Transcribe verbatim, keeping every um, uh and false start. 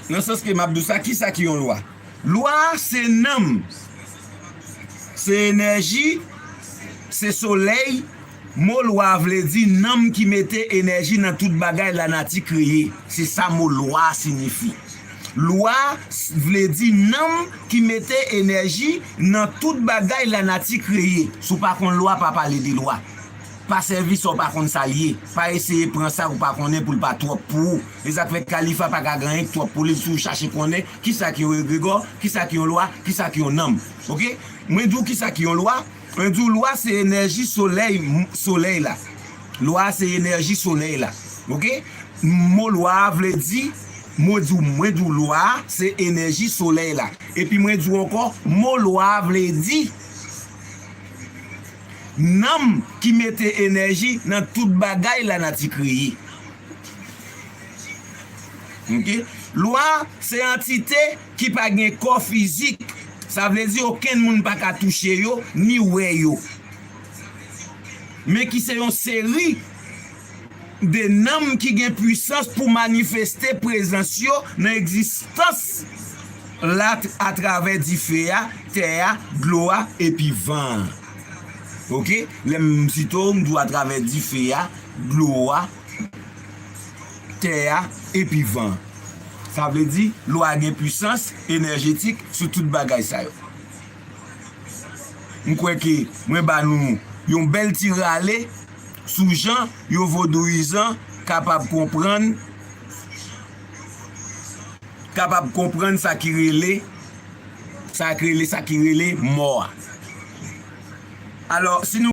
Nan sans ke m ap di w sa, kisa ki yon lwa? Lwa se nanm, se enèji, se solèy. Mo lwa vle di nanm ki mete enèji nan tout bagay lanati kreye. Se sa mo lwa siyifi. Lwa vle di nanm ki mete enèji nan tout bagay lanati kreye. Si w pa konn lwa, pa pale de lwa. Pa sèvi sa w pa konn sa l ye. Pa eseye pran sa ou pa konnen pou l pa twòp pou ou. E sa k fè Khalifa pa ka gen anyen k twòp pou li si w chache konnen kisa ki yon egregò, kisa ki yon lwa, kisa ki yon nanm. Oke? Mwen di w kisa ki yon lwa. Mwen di w lwa se enèji solèy, solèy la. Lwa se enèji solèy la. Oke? Mo lwa a vle di, mwen di w, mwen di w lwa a se enèji solèy la. Epi mwen di w ankò, mo lwa a vle di nanm ki mete enèji nan tout bagay lanati kreye. Oke? Lwa se antite ki pa gen kò fizik. Sa vle di okenn moun pa ka touche yo, ni wè yo. Men ki se yon seri de nanm ki gen pwisans pou manifeste prezans yo nan egzistans la atravè dife a, tè a, dlo a, epi van an. Oke? Lè m site w, m di w atravè dife a, dlo a, tè a, epi van an. Sa vle di, lwa gen pwisans enèjetik sou tout bagay sa yo. M kwè ke mwen ba nou yon bèl ti rale sou jan yon vodouyizan kapab konprann, kapab konprann sa ki rele, sa ki rele, sa ki rele mò a. Alò, si nou